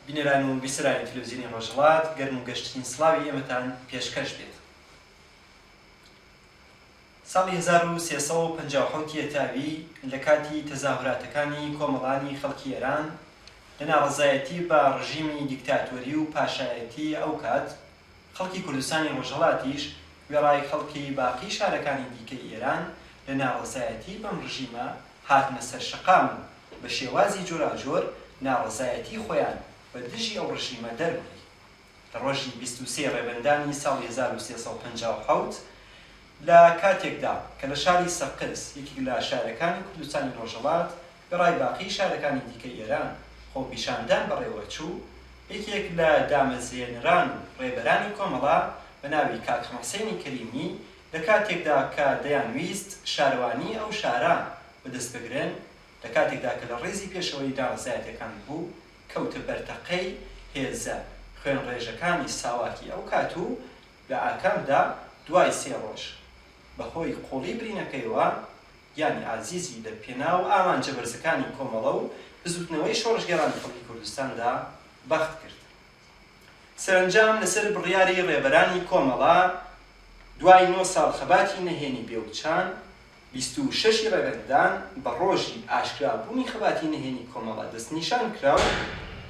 بینەران و بیسەرانی تلوزیۆنی ڕۆژهەڵات گەرم و گەشترین سڵاوی ئێمەتان پێشکەش بێت. ساڵی 1357 یەتاوی لە کاتی تەزاهوراتەکانی کۆمەڵانی خەڵکی ئێران لە ناڕەزایەتی بە ڕژیمی دیکتاتۆری و پاشایەتی ئەو کات، خەڵکی کوردستانی ڕۆژهەڵاتیش وێڕای خەڵکی باقی شارەکانی دیکەی ئێران لە ناڕەزایەتی بەم ڕژیمە هاتنە سەر شەقام و بە شێوازی جۆراوجۆر ناڕەزایەتی خۆیان بە دژی ئەو ڕژیمە دەربڕی. لە ڕۆژی 23 ڕێبەندانی ساڵی 1357 لە کاتێکدا کە لە شاری سەقز یەکێک لە شارەکانی کوردستانی ڕۆژهەڵات وێڕای باقی شارەکانی دیکەی ئێران خۆپیشاندان بەڕێوە چوو، یەکێک لە دامەزرێنەران و ڕێبەرانی کۆمەڵە بە ناوی کاک حوسێنی کەریمی لە کاتێکدا کە دەیانویست شارەوانیی ئەو شارە بە دەست بگرن، لە کاتێکدا کە لە ڕیزی پێشەوەی ناڕەزایەتییەکان بوو، کەوتە بەر تەقەی هێزە خوێنڕێژەکانی ساواکی ئەو کات و لە ئاکامدا دوای سێ ڕۆژ بە هۆی قووڵی برینەکەیەوە گیانی ئازیزی لە پێناو ئامانجە بەرزەکانی کۆمەڵە و بزووتنەوەی شۆڕشگێڕانی خەڵکی کوردستاندا بەخت کرد. سەرەنجام لەسەر بڕیاری ڕێبەرانی کۆمەڵە دوای نۆ ساڵ خەباتی نەهێنی بێوچان، 26 ی ڕێبەندان بە ڕۆژی ئاشکرا بوونی خەباتی نهێنی کۆمەڵە دەستنیشان کرا و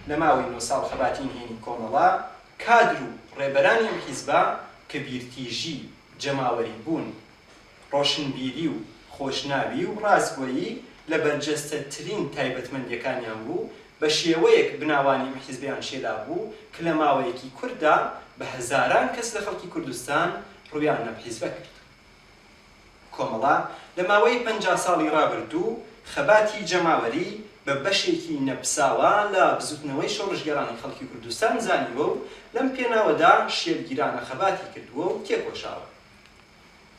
لە ماوەی نۆ ساڵ خەباتی نهێنی کۆمەڵە کادر و ڕێبەرانی ئەم حیزبە کە بیرتیژی جەماوەری بوون، ڕۆشنبیری و خۆشناوی و ڕاستگۆیی لە بەرجەستەترین تایبەتمەندیەکانیان بوو، بە شێوەیەک بناوانی ئەم حیزبەیان شێلابوو کە لە ماوەیەکی کورتدا بە هەزاران کەس لە خەڵکی کوردستان ڕوویان لەم حیزبە کرد. کۆمەڵە لە ماوەی 50 ساڵی ڕابردوو خەباتی جەماوەری بە بەشێکی نەپساوە لە بزوتنەوەی شۆڕشگێڕانی خەڵکی کوردستان زانیوە و لەم پێناوەدا شێلگیرانە خەباتی کردووە و تێکۆشاوە.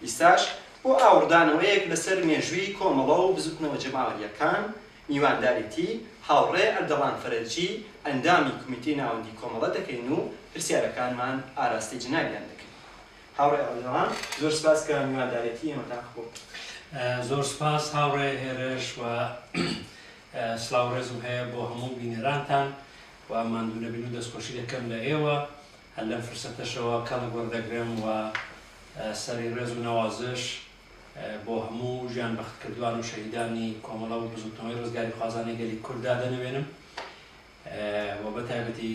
ئیستاش بۆ ئاوڕدانەوەیەک لەسەر مێژووی کۆمەڵە و بزوتنەوە جەماوەرییەکان، میوانداریی هاوڕێ ئەردەڵان فەرەجی ئەندامی کومیتەی ناوەندی کۆمەڵە دەکەین و پرسیارەکانمان ئاراستەی جەنابیان دەکەین. هاوڕێ ئەردەڵان زۆر سپاس کە میواندارێتی ئێمەتان قبوڵ کرد. زۆر سپاس هاوڕێ هێرش و سڵاو ڕێزم هەیە بۆ هەموو بینەرانتان و ماندوو نەبین و دەستخۆشی دەکەم لە ئێوە. هەر لەم فرسەتەشەوە کەڵک وەردەگرم و سەری ڕێز و نەوازش بۆ هەموو ژیانبەختکردوان و شەهیدانی کۆمەڵە و بزووتنەوەی ڕزگاریخوازانەی گەلی کورد دادەنەوێنم و بە تایبەتی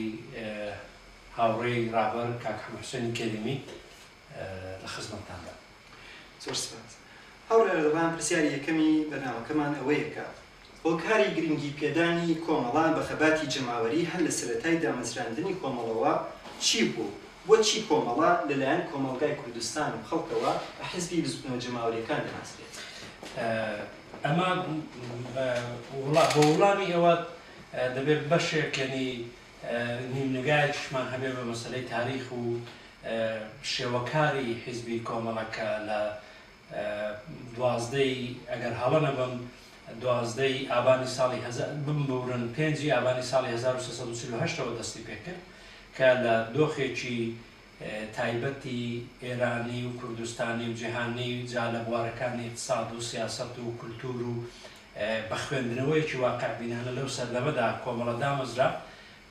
هاوڕێی ڕابەر کاک حەمەحوسێنی کەریمی لە خزمەتتاندا. زۆر سپاس. هاوڕێ ئەردەڵان پرسیاری یەکەمی بەرنامەکەمان ئەوەیە کە هۆکاری گرنگی پێدانی کۆمەڵە بە خەباتی جەماوەری هەر لە سەرەتای دامەزراندنی کۆمەڵەوە چی بوو و بۆچی کۆمەڵە لە لایەن کۆمەڵگای کوردستان و خەڵکەوە بە حیزبی بزوتنەوە جەماوەریەکان دەناسرێت؟ ئەمە بۆ وڵامی ئەوە دەبێت بەشێک یەنی نیو نگایەکیشمان هەبێ بە مەسەلەی تاریخ و شێوەکاری حیزبی کۆمەڵە کە لە دوازدەی ئەگەر هەڵە نەبم دوازدەی ئابانی ساڵی هەزار بمبورن پێنجی ئابانی ساڵی 1348 ەوە دەستی پێکرد کە لە دۆخێکی تایبەتی ئێرانی و کوردستانی و جیهانی جا لە بوارەکانی ئیقتساد و سیاسەت و کولتوور و بە خوێندنەوەیەکی واقعبینانە لەو سەردەمەدا کۆمەڵە دامەزرا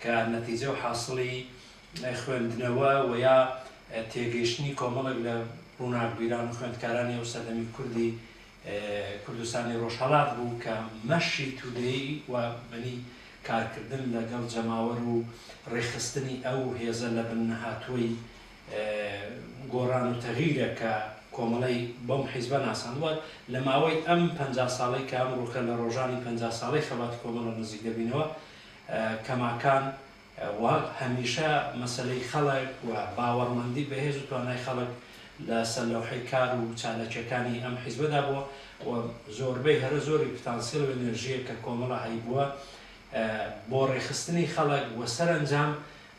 کە نەتیجە و حاسڵی خوێندنەوە و یا تێگەیشتنی کۆمەڵێک لە ڕووناکبیران و خوێندکارانی ئەو سەردەمی کوردی کوردستانی ڕۆژهەڵات بوو کە مەشی تودەیی و بەنی کارکردن لەگەڵ جەماوەر و ڕێکخستنی ئەو هێزە لە بن نەهاتووەی گۆڕان و تەغیرە کە کۆمەڵەی بەم حیزبە ناساندوە لە ماوەی ئەم 50 ساڵەی کە ئەمڕۆکە لە ڕۆژانی 50 ساڵەی خەباتی کۆمەڵە نزیک دەبینەوە کەماکان و هەمیشە مەسەلەی خەڵک و باوەڕمەندی بە هێز و توانای خەڵک لە سەرلەوحەی کار و چالاکییەکانی ئەم حیزبەدا بووە و زۆربەی هەرە زۆری پتانسیل و ئێنێرژییەک کە کۆمەڵە هەیبووە بۆ ڕێکخستنی خەڵک و سەرەنجام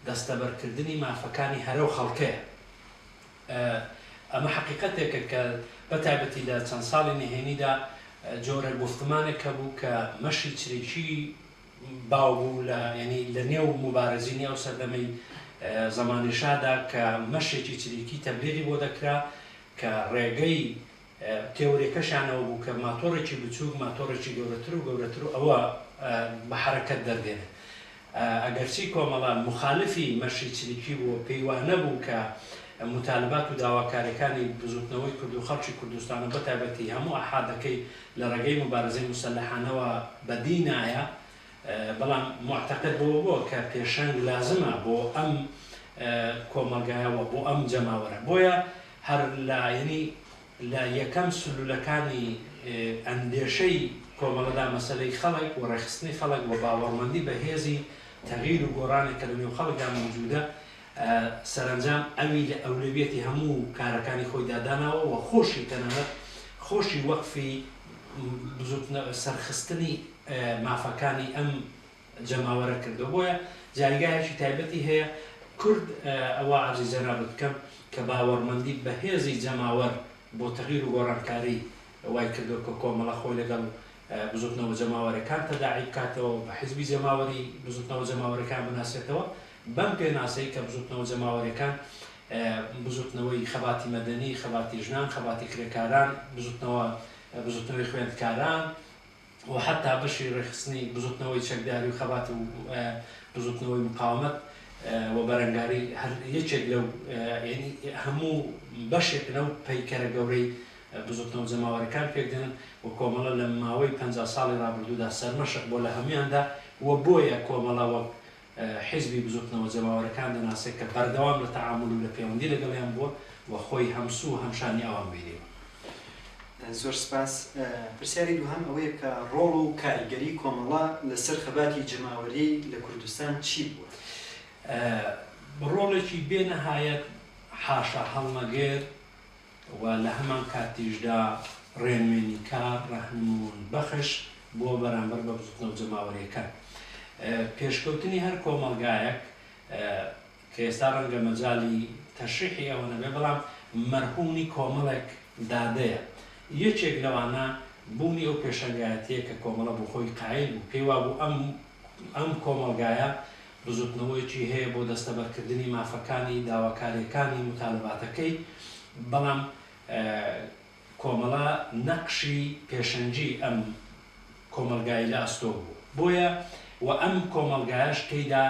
دەستەبەرکردنی مافەکانی هەرەو خەڵکەیە. ئەمە حەقیقەتێکە کە بە تایبەتی لە چەند ساڵی نهێنیدا جۆرە گوفتمانێک هەبوو کە مەشی چریکی باو بوو لە یانی لە نێو موبارزینی ئەو سەردەمەی زەمانی شادا کە مەشێکی چریکی تەبلیغی بۆ دەکرا کە ڕێگەی تێوریەکەشیان ئەوە بوو کە ماتۆڕێکی بچووک ماتۆڕێکی گەورەتر و گەورەتر و ئەوە بە حەرەکەت دەردێنێ. ئەگەرچی کۆمەڵە موخالفی مەشی چریکی بوو و پێی وا نەبوو کە موتالبات و داواکاریەکانی بزوتنەوەی کورد و خەڵکی کوردستان و بەتایبەتی هەموو ئەحادەکەی لە ڕێگەی موبارزەی موسەلەحانەوە بەدی نایە بەڵام موعتەقد بەوە بووە کە پێشەنگ لازمە بۆ ئەم کۆمەڵگایە و بۆ ئەم جەماوەرە بۆیە هەر لە یەنی لە یەکەم سلولەکانی ئەندێشەی کۆمەڵەدا مەسەلەی خەڵک و ڕێکخستنی خەڵک و باوەڕمەندی بە هێزی تەغییر و گۆڕانێک کە لە نێو خەڵکدا مەوجودە سەرەنجام ئەوی لە ئەولەویەتی هەموو کارەکانی خۆیدا داناوە و خۆشی تەنانەت خۆشی وەقفی بزوتنە سەرخستنی مافەکانی ئەم جەماوەرە کردوە بۆیە جایگایەکی تایبەتی هەیە کورد ئەوە عەرزی جەنابت بکەم کە باوەڕمەندی بەهێزی جەماوەر بۆ تەغیر و گۆڕانکاری وای کردوە کە کۆمەڵە خۆی لەگەڵ بزوتنەوە جەماوەرەکان تەداعی بکاتەوە و بە حیزبی جەماوەری بزوتنەوە جەماوەرەکان بناسێتەوە بەم پێناسەی کە بزوتنەوە جەماوەرەکان بزوتنەوەی خەباتی مەدەنی، خەباتی ژنان، خەباتی کرێکاران، بزوتنەوە بزوتنەوەی خوێندکاران، و حەتتا بەشی ڕێکخستنی بزوتنەوەی چەکداری و خەبات و بزوتنەوەی مقاومەت و بەرەنگاری هەر یەکێک لەو یانی هەموو بەشێک لەو پەیکەرە گەورەی بزوتنەوە جەماوەرەکان پێکدێنن و کۆمەڵە لە ماوەی 50 ساڵی ڕابردوودا سەرمەشق بۆ لە هەموویاندا و بۆیە کۆمەڵە وەک حیزبی بزوتنەوە جەماوەرەکان دەناسێت کە بەردەوام لە تەعامول و لە پێوەندی لەگەڵیان بووە و خۆی هەمسوو و هەمشانی ئەوان بینیوە. زۆر سپاس. پرسیاری دووهەم ئەوەیە کە ڕۆڵ و کاریگەری کۆمەڵە لە سەر خەباتی جەماوەری لە کوردستان چی بووە؟ ڕۆڵێکی بێ نەهایەت حاشا هەڵنەگر و لە هەمان کاتیشدا ڕێنوێنیکار، ڕەهنموون بەخش، بووە بەرامبەر بە بزوتنەوە جەماوەرییەکان. پێشکەوتنی هەر کۆمەڵگایەک، کە ئێستا ڕەنگە مەجالی تەشریحی ئەوە نەبێ، بەڵام مەرهوونی کۆمەڵێک دادەیە. یەکێک لەوانە بوونی ئەو پێشەنگایەتییە کە کۆمەڵە بۆ خۆی قایل بوو، پێی وابوو ئەم ئەم کۆمەڵگایە بزوتنەوەیەکی هەیە بۆ دەستەبەرکردنی مافەکانی، داواکارییەکانی، موتالەباتەکەی، بەڵام کۆمەڵە نەقشی پێشەنگی ئەم کۆمەڵگای لە ئەستۆ بوو. بۆیە و ئەم کۆمەڵگایەش تێیدا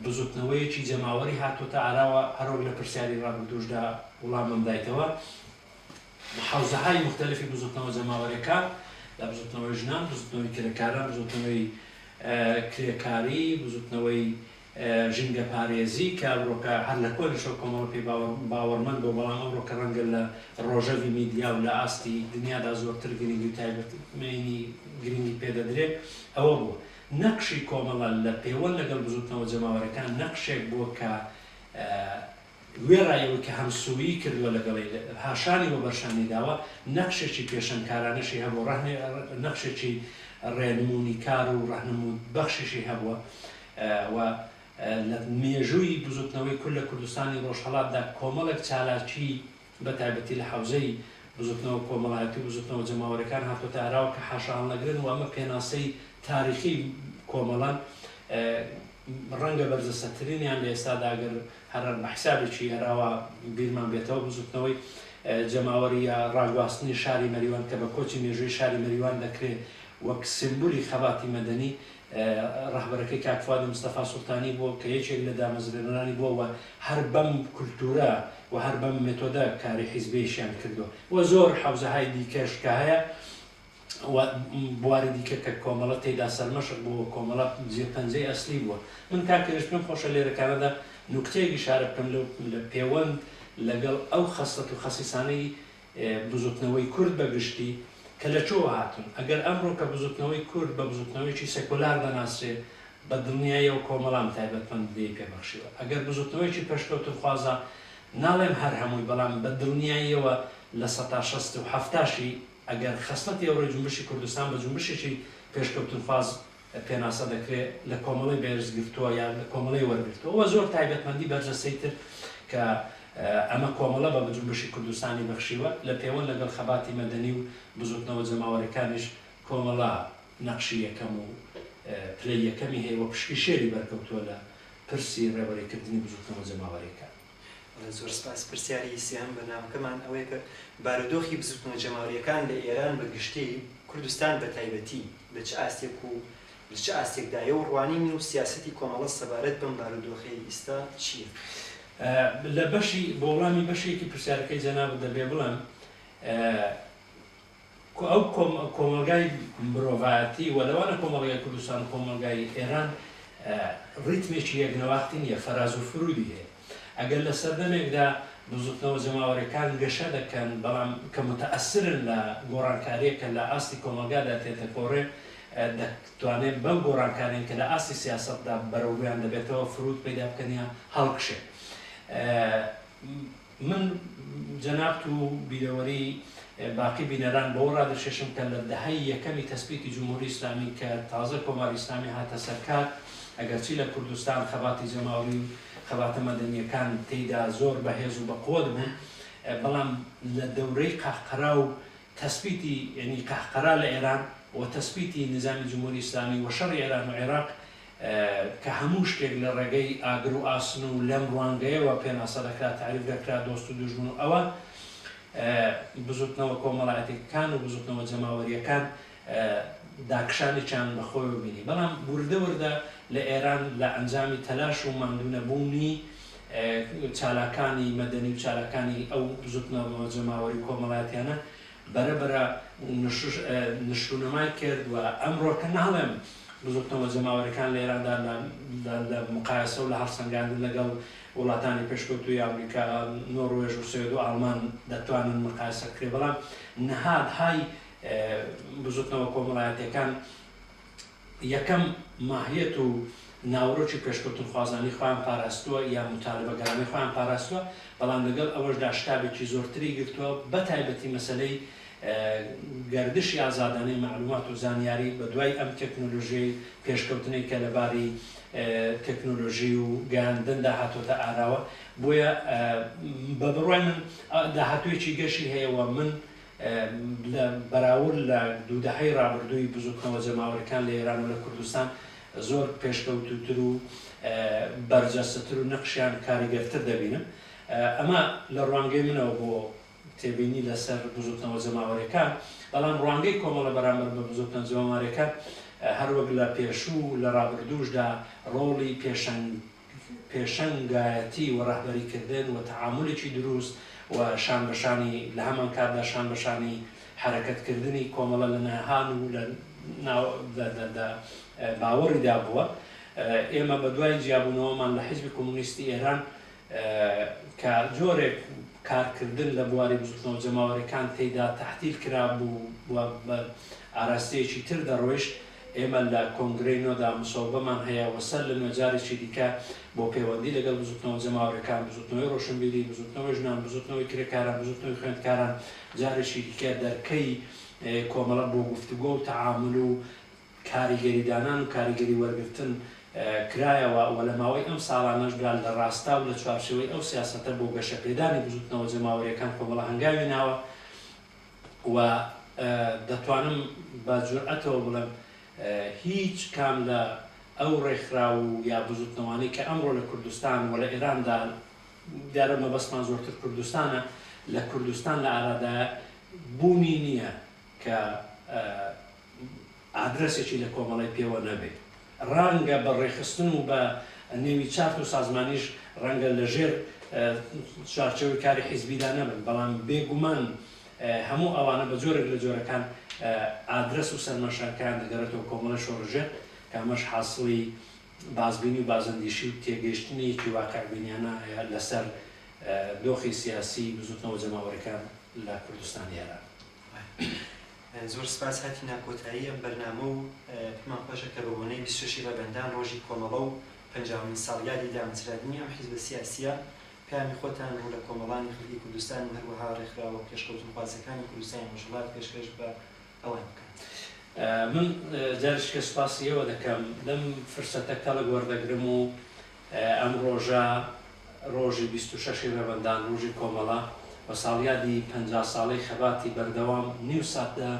بزوتنەوەیەکی جەماوەری هاتۆتە ئاراوە، هەروەک لە پرسیاری ڕابردووشدا وڵامم دایتەوە، حەوزەهای موختەلفی بزوتنەوە جەماوەریەکان لە بزوتنەوەی ژنان، بزوتنەوەی کرێکاران، بزوتنەوەی کرێکاری، بزوتنەوەی ژینگەپارێزی کە ئەمڕۆکە هەر لە کۆنیشەوە کۆمەڵە پێی باوەڕمەند بووە، بەڵام ئەمڕۆکە ڕەنگە لە ڕۆژەڤی میدیا و لە ئاستی دنیادا زۆرتر گرنگی و تایبەتمەینی گرنگی پێ دەدرێ، ئەوە بووە. نەقشی کۆمەڵە لە پێوەند لەگەڵ بزوتنەوە جەماوەرەکان نەقشێک بووە کە وێڕای ئەوەی کە هەمسوویی کردووە لەگەڵی، هاشانی وەبەرشانی داوە، نەقشێکی پێشەنگکارانەشی هەبووە، نەقشێکی ڕێنموونیکار و ڕەهنموودبەخشیشی هەبووە و لە مێژووی بزووتنەوەی کورد لە کوردستانی ڕۆژهەڵاتدا کۆمەڵێک چالاکیی بە تایبەتی لە حەوزەی بزوتنەوە کۆمەڵایەتی و بزوتنەوە جەماوەریەکان هاتوەتە ئاراوە کە حاشا هەڵنەگرن و ئەمە پێناسەی تاریخی کۆمەڵەن ڕەنگە بەرجەستەترینیان لە ئێستادا گەر هەر بە حسابێکی هەراوا بیرمان بێتەوە بزوتنەوەی جەماوەری یا ڕاگواستنی شاری مەریوان کە بە کۆچی مێژووی شاری مەریوان دەکرێ وەک سیمبولی خەباتی مەدەنی ڕەهبەرەکەی کاک فوادی مستەفا سوڵتانی بووە کە یەکێک لە دامەزرێنەرانی بووە و هەر بەم کولتوورە و هەر بەم مێتۆدە کاری حیزبیشیان کردووە و زۆر حەوزەهای دیکەش کە هەیە و بواری دیکە کە کۆمەڵە تێیدا سەرمەشق بووە و کۆمەڵە جێ پەنجەی ئەسلی بووە. من کاک هێرش پێم خۆشە لێرەکانەدا نوکتەیەک ئیشارە بکەم لەو لە پێوەند لەگەڵ ئەو خەسڵەت و خەسیسانەی بزوتنەوەی کورد بە گشتی کە لە کوێوە هاتوون؟ ئەگەر ئەمڕۆ کە بزوتنەوەی کورد بە بزوتنەوەیەکی سێکۆلار دەناسرێ، بە دڵنیاییەوە کۆمەڵام تایبەتمەندیی پێ بەخشیوە. ئەگەر بزوتنەوەیەکی پێشکەوتنخوازە، ناڵێم هەر هەمووی، بەڵام بە دڵنیاییەوە لە سەتا 60 و حەفتاشی ئەگەر خەسڵەتی ئەوڕۆی جونبشی کوردستان بە جونبشێکی پێشکەوتنخواز پێناسە دەکرێ لە کۆمەڵەی بەرز گرتووە یا لە کۆمەڵەی وەرگرتووە و زۆر تایبەتمەندی بەرجەستەی تر کە ئەمە کۆمەڵە بە جونبشی کوردستانی بەخشیوە لە پێوەند لەگەڵ خەباتی مەدەنی و بزوتنەوە جەماوەرەکانیش کۆمەڵە نەقشی یەکەم و پلەی یەکەمی هەیە و پشکی شێری بەرکەوتووە لە پرسی ڕێبەریکردنی بزوتنەوە جەماوەریەکان. بەڵێ زۆر سپاس. پرسیاری سێهەم بەرنامەکەمان ئەوەیە کە بارودۆخی بزووتنەوە جەماوەرییەکان لە ئێران بە گشتی، کوردستان بە تایبەتی لە چ ئاستێک و لە چ ئاستێکدایە و ڕوانین و سیاسەتی کۆمەڵە سەبارەت بەم بارودۆخەی ئیستا چییە؟ لە بەشی بۆ وڵامی بەشێکی پرسیارەکەی جەنابت دەبێ بڵێم ئەو کۆمەڵگای مرۆڤایەتی و لەوانە کۆمەڵگای کوردستان و کۆمەڵگای ئێران ڕیتمێکی یەکنەواختی نییە، فەراز و فرودی هەیە. ئەگەر لە سەردەمێکدا بزوتنەوە جەماوەریەکان گەشە دەکەن بەڵام کە موتەئەسرن لە گۆڕانکاریەک کە لە ئاستی کۆمەڵگادا تێتە گۆڕێ دەتوانێت بەو گۆڕانکاریان کە لە ئاستی سیاسەتدا بەرەوڕوویان دەبێتەوە فرود پەیدا بکەن یا هەڵکشێن. من جەنابت و بیرەوەری باقی بینەران بەوە ڕادەکێشم کە لە دەهەی یەکەمی تەسبیتی جمهوری ئیسلامی کە تازە کۆماری ئیسلامی هاتە سەر کار ئەگەرچی لە کوردستان خەباتی جەماوری و خەباتە مەدەنییەکان تێیدا زۆر بەهێز و بەقوەت بوون بەڵام لە دەورەی قەهقەرا و تەسبیتی یەنی قەهقەرا لە ئێران و تەسبیتی نیزامی جمهوری ئیسلامی و شەڕی ئێران و عێراق کە هەموو شتێک لە ڕێگەی ئاگر و ئاسن و لەم ڕوانگەیەوە پێناسە دەکرا، تاریف دەکرا، دۆست و دوژمن و ئەوە، بزوتنەوە کۆمەڵایەتیەکان و بزوتنەوە جەماوەرییەکان داکشانێکیان بە خۆیەوە بینی. بەڵام وردە وردە لە ئێران لە ئەنجامی تەلاش و ماندوونەبوونی چالاکانی مەدەنی و چالاکانی ئەو بزوتنەوە جەماوەری و کۆمەڵایەتیانە بەرە بەرە نشونمای کرد و ئەمڕۆکە ناڵێم بزوتنەوە جەماوەریەکان لە ئێراندا لە مقایەسە و لە هەڵسەنگاندن لەگەڵ وڵاتانی پێشکەوتووی ئامریکا، نۆروێژ و سوێد و ئاڵمان دەتوانن مقایەسە بکرێ بەڵام نهادهای بزوتنەوە کۆمەڵایەتیەکان یەکەم ماهیەت و ناوەرۆکی پێشکەوتنخوازانەی خۆیان پاراستووە یا موتالبەگەرانەی خۆیان پاراستووە، بەڵام لەگەڵ ئەوەشدا شتابێکی زۆرتری گرتووە، بەتایبەتی مەسەلەی گەردشی ئازادانەی مەعلومات و زانیاری بە دوای ئەم تێکنۆلۆژیەی پێشکەوتنەی کە لە باری تێکنۆلۆژی و گەیاندندا هاتۆتە ئاراوە، بۆیە بە بڕوای من داهاتوویەکی گەشی هەیە و من لە بەراورد لە دوو دەهەی ڕابردووی بزووتنەوە جەماوەریەکان لە ئێران و لە کوردستان زۆر پێشکەوتووتر و بەرجەستەتر و نەقشیان کاریگەرتر دەبینم. ئەمە لە ڕوانگەی منەوە بۆ تێبینی لە سەر بزووتنەوە جەماوەریەکان، بەڵام ڕوانگەی کۆمەڵە بەرامبەر بە بزووتنە جەماوەریەکان هەروەک لە پێشوو و لە ڕابردووشدا ڕۆڵی پێشەنگ پێشەنگایەتی و ڕەهبەریکردن و تەعامولێکی دروست و شان بە شانی لە هەمانکاتدا شان بە شانی حەرەکەت کردنی کۆمەڵە لە ناهان و لە ناو لە لە لە باوەڕیدا بووە. ئێمە بە دوای جیابوونەوەمان لە حیزبی کۆمۆنیستی ئێران کە جۆرێک کارکردن لە بواری بزووتنەوە جەماوەریەکان تێیدا تەحتیل کرابوو و بە ئاراستەیەکی تر دەڕۆیشت، ئێمە لە کۆنگرەی نۆدا مسەوبەمان هەیە و سەر لە نوێ جارێکی دیکە بۆ پێوەندی لەگەڵ بزووتنەوە جەماوەریەکان، بزووتنەوەی ڕۆشنبیری، بزووتنەوەی ژنان، بزووتنەوەی کرێکاران، بزووتنەوەی خوێندکاران جارێکی دیکە دەرکەی کۆمەڵە بۆ گفتوگۆ و تەعامول و کاریگەری دانان و کاریگەری وەرگرتن کرایەوە و لە ماوەی ئەم ساڵانەشدا لە ڕاستا و لە چوارچێوەی ئەو سیاسەتە بۆ گەشەپێدانی بزووتنەوە جەماوەریەکان کۆمەڵە هەنگاوی ناوە و دەتوانم بە جورئەتەوە بڵێم هیچ کام لە ئەو ڕێکخراو و یا بزوتنەوانەی کە ئەمڕۆ لە کوردستان و لە ئێراندا، دیارە مەبەستمان زۆرتر کوردستانە، لە کوردستان لە ئارادایە بوونی نییە کە ئادرەسێکی لە کۆمەڵەی پێوە نەبێ. ڕەنگە بە ڕێکخستن و بە نێوی چارت و سازمانیش ڕەنگە لە ژێر چوارچێوەی کاری حیزبیدا نەبن، بەڵام بێ گومان هەموو ئەوانە بە جۆرێک لە جۆرەکان ئادرەس و سەرمەنشاکەیان دەگەڕێتەوە کۆمەڵەی شۆڕشگێر کە ئەمەش حاسڵی بازبینی و بازەندیشی و تێگەیشتنێکی واقعبینیانە لەسەر دۆخی سیاسی بزوتنەوە جەماوەریەکان لە کوردستانی ئێران. زۆر سپاس هاتینە کۆتایی ئەم بەرنامە و پێمان خۆشە کە بە بۆنەی 26 ی ڕێبەندان ڕۆژی کۆمەڵە و پەنجاهەمین ساڵیادی دامەزراندنی ئەم حیزبە سیاسییە پەیامی خۆتان ڕوو لە کۆمەڵانی خەڵکی کوردستان و هەروەها ڕێکخراوە پێشکەوتنخوازەکانی کوردستانی ڕۆژهەڵات پێشکەش بە ئەوان بکەن. من جارێکیکە سپاسی ئێوە دەکەم لەم فرسەتە کەڵک وەردەگرم و ئەم ڕۆژە ڕۆژی 26 ی ڕێبەندان ڕۆژی کۆمەڵە و ساڵیادی 50 ساڵەی خەباتی بەردەوام نیو ساتدا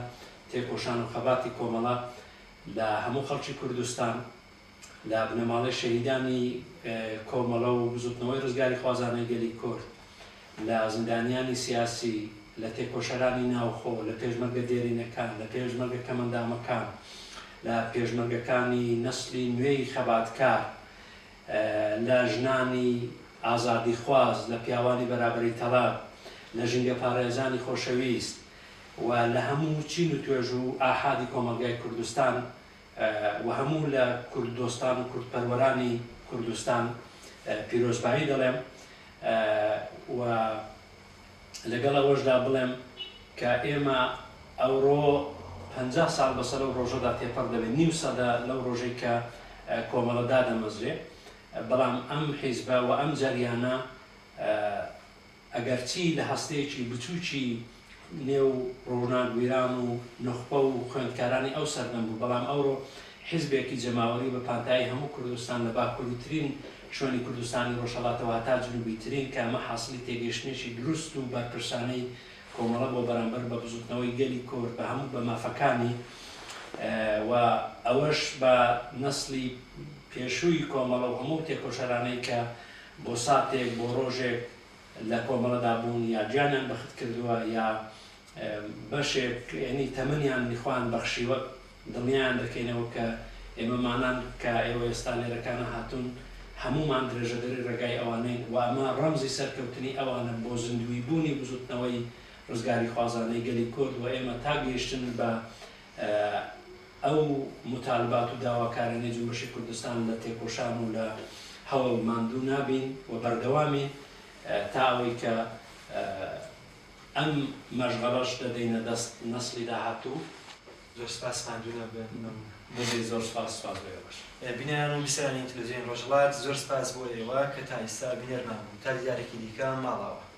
تێکۆشان و خەباتی کۆمەڵە لە هەموو خەڵکی کوردستان لە بنەماڵەی شەهیدانی کۆمەڵە و بزوتنەوەی ڕزگاریخوازانەی گەلی کورد، لە زیندانیانی سیاسی، لە تێکۆشەرانی ناوخۆ، لە پێشمەرگە دێرینەکان، لە پێشمەرگە کەمەندامەکان، لە پێشمەرگەکانی نەسلی نوێی خەباتکار، لە ژنانی ئازادیخواز، لە پیاوانی بەرابەری تەڵەب، لە ژینگەپارێزانی خۆشەویست و لە هەموو چین و توێژ و ئاحادی کۆمەڵگای کوردستان و هەموو لە کورددۆستان و کوردپەروەرانی کوردستان پیرۆزبایی دەڵێم و لەگەڵ ئەوەشدا بڵێم کە ئێمە ئەوڕۆ 50 ساڵ بەسەر ئەو ڕۆژەدا تێپەڕ دەبێت، نیو سەدە لەو ڕۆژەی کە کۆمەڵە دادەمەزرێ، بەڵام ئەم حیزبە و ئەم جەریانە ئەگەرچی لە هەستەیەکی بچووکی نێو ڕووناکبیران و نوخبە و خوێندکارانی ئەو سەردەم بوو، بەڵام ئەوڕۆ حیزبێکی جەماوەری بە پانتایی هەموو کوردستان لە باکووریترین شوێنی کوردستانی ڕۆژهەڵاتەوە هەتا جنوبیترین کە ئەمە حاسڵی تێگەیشتنێکی دروست و بەرپرسانەی کۆمەڵە بۆ بەرامبەر بە بزووتنەوەی گەلی کورد بە هەموو بە مافەکانی و ئەوەش بە نەسلی پێشووی کۆمەڵە و هەموو تێکۆشەرانەی کە بۆ ساتێک بۆ ڕۆژێک لە کۆمەڵەدا بوون یا گیانیان بەخت کردووە یا بەشێک یانی تەمەنیان خۆیان بەخشیوە دڵنیایان دەکەینەوە کە ئێمەمانان کە ئێوە ئێستا لێرەکانە هاتوون هەموومان درێژەدەری ڕێگای ئەوانەین و ئەمە ڕەمزی سەرکەوتنی ئەوانە بۆ زیندووی بوونی بزوتنەوەی ڕزگاریخوازانەی گەلی کورد و ئێمە تا گەیشتن بە ئەو موتالبات و داواکاریانەی جونبشی کوردستان لە تێکۆشان و لە هەوڵ ماندوو نابین و بەردەوامین تا ئەوەی کە ئەم مەشغەڵەش دەدەینە دەست نەسڵی داهاتوو. زۆر سپاس ماندوو نەبن. بژی زۆر سپاس سپاس بۆ ئێوەش. بینەران و بیسەرانی تلویزیۆنی ڕۆژهەڵات زۆر سپاس بۆ ئێوە کە تا ئیستا بینەرمان بوون تا دیدارێکی دیکە ماڵاوا.